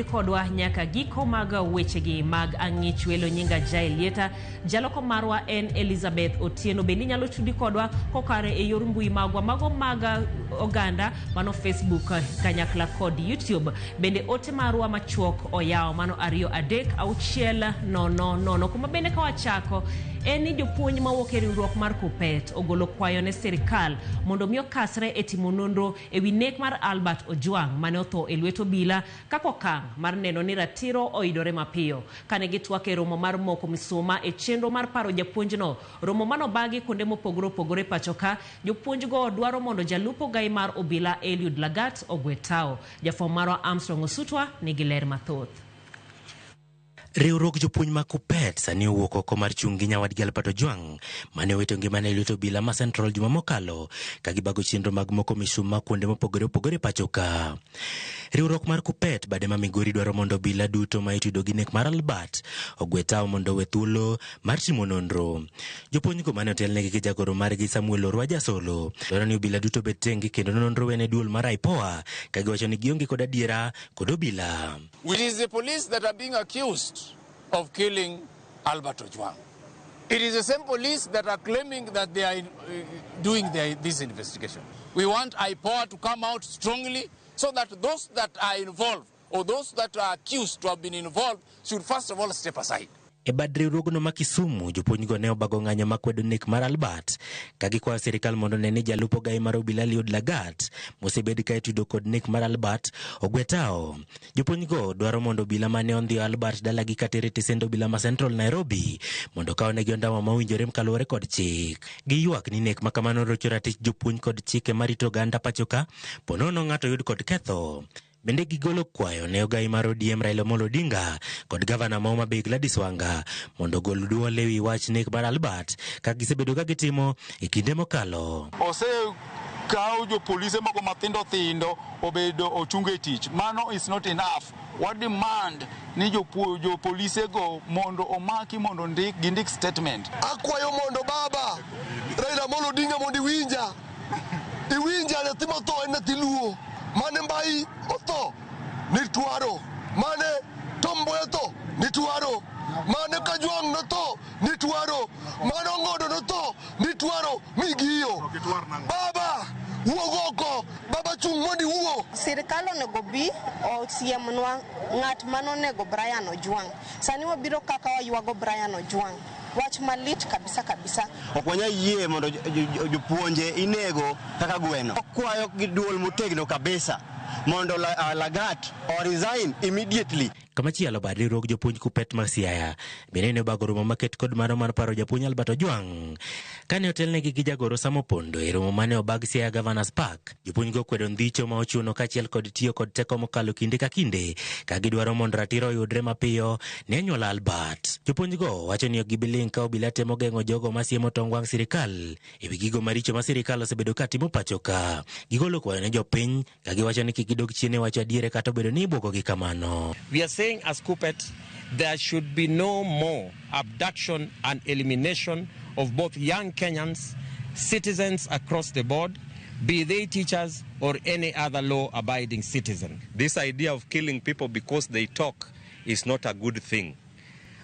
Kodwa nyaka giko mag wechegi mag ang'ich welo. Nyinga Jael Lieta, jaloko marwa en Elizabeth Otieno. Bende inyalo tudi kodwa kokare e yor mbui magwa mago mag oganda, mano Facebook kanyakla kod YouTube. Bende ote marwa machuok oyawo, mano 23600. Kuma bende ka wachako en ni jopuonj mawuok e riwruok mar KUPPET ogolo kwayo ne sirikal mondo mi okasre e timo nonro e wi nek mar Albert Ojwang mane otho e lwet obila, kaka okang' mar neno ni ratiro oyudore mapiyo. Kane gitwak e romo mar moko misuma e chenro mar paro japuonjno, romo manobagi kuonde mopogore opogore pacho ka, jopuonjgo dwaro mondo jalup ogai mar obila Eliud Lagat ogwe tao. Jafwambo marwa Armstrong Osutwa nigi ler mathoth. Riwruok jopuonj mag KUPPET sani owuok oko mar chung' gi nyawadgi Albert Ojwang mane owito ngimane e lwet obila ma Central juma mokalo, ka gibago chenro mag moko misuma kuonde mopogore opogore pacho ka. Riwruok mar KUPPET bade ma Migori dwaro mondo obila duto ma itudo gi nek mar Albert ogwe tao mondo owe thuolo mar timo nonro. Jopuonjgo mane otelnegi gi jagoro margi Samuel Orwa Jasolo dwaro ni obila duto obed tenge kendo nonro wene duol mar IPOA, ka giwacho ni gionge kod adiera kod obila. It is the police that are being accused of killing Albert Ojwang. It is the same police that are claiming that they are doing this investigation. We want IPOA to come out strongly so that those that are involved or those that are accused to have been involved should first of all step aside. E bad riwruogno ma Kisumu, jopuonjgo ne obago ng'anyo makwedo nek mar Albert, ka gikwayo sirikal mondo one ni jalup ogai mar obila Eliud Lagat mosebed ka itudo kod nek mar Albert ogwe tao. Jopuonjgo dwaro mondo obila mane ondhiyo Albert dalagi katere tesend obila ma Central Nairobi mondo okawnegi ondamo mowinjore kaluwore kod chik. Giywak ni nek ma kamano rocho ratich jopuonj kod chike marito oganda pacho ka ponono ng'ato yud kod ketho. Bende gigolo kwayo ne ogai mar ODM Raila Amolo Odinga kod gavana ma Homa Bay Gladys Wanga mondo ogol duol ewi wach nek mar Albert kaka gisebedo ka gitimo e kinde mokalo. Osekaw jopolise moko mathindo thindo obedo ochung e tich. Mano is not enough. Wa demand ni jopolise go mondo omaki, mondo ndik gindik statement. Akwayo mondo baba Raila Amolo Odinga mondo iwinja. Iwinja, nyathi motho en nyathi Luo. Mane Mbai otho ni twaro. Mane Tom Mboya otho ni twaro. Mane Kajwang' notho ni twaro. Mane Ong'ondo notho ni twaro migiyo. Baba wuog oko. Baba, chung' mondo iwuo. Sirikal onego bi osiemnwa ng'at manonego Brian Ojwang'. Sani wabiro kaka waywago Brian Ojwang'. Wach malit kabisa kabisa. Ok wanyal yie mondo jopuonje inego kaka gweno. Kwayo gi duol motegno kabisa mondo Lagat o resign immediately. Kamachielo, bad riwruog jopuonj KUPPET mar Siaya bende ne obago romo maket kod mano mar paro japuonj Albert Ojwang'. Kane otelnegi gi jagoro Sam Opondo e romo mane obag Siaya Governors Park, jopuonjgo okwedo ndhicho ma ochuno kaachiel kod tiyo kod teko mokalo kinde ka kinde, ka gidwaro mondo ratiro oyudre mapiyo ne anyuola Albert. Jopuonjgo wacho ni ok gibi ling' ka obila temo geng'o jogo masiemo tong wang' sirikal e wi gigo maricho ma sirikal osebedo ka timo pacho ka. Gigolo kwayo ne jopiny ka giwacho ni kik gidog chien e wacho adiere kata obedo ni ibwogogi kamano. We are saying as KUPPET, there should be no more abduction and elimination of both young Kenyans, citizens across the board, be they teachers or any other law-abiding citizen. This idea of killing people because they talk is not a good thing.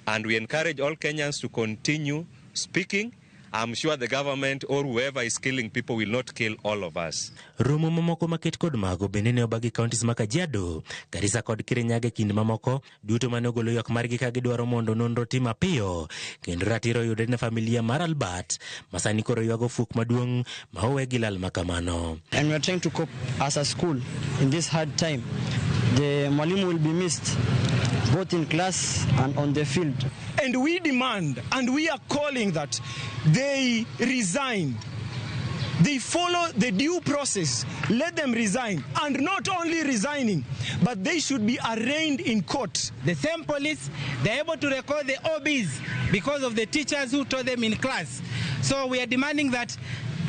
And we encourage all Kenyans to continue speaking. I'm sure the government or whoever is killing people will not kill all of us. Romo mamoko maket kod mago bende ne obagi counties ma Kajiado, Garissa kod Kirinyaga e kind mamoko duto mane ogolo ywak margi ka gidwaro mondo nonro tim mapiyo kendo ratiro oyudre ne familia mar Albert ma sani koro ywago fuok maduong' ma owe gi lal ma kamano. And we are trying to cope as a school in this hard time. The Mwalimu will be missed both in class and on the field. And we demand and we are calling that they resign. They follow the due process. Let them resign. And not only resigning, but they should be arraigned in court. The same police, they're able to record the OBs because of the teachers who taught them in class. So we are demanding that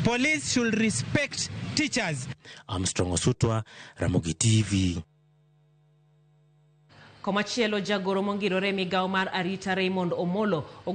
police should respect teachers. Armstrong Osutwa, Ramogi TV. Komachielo, jagoro mongirore e migawo mar arita Raymond Omolo ogolo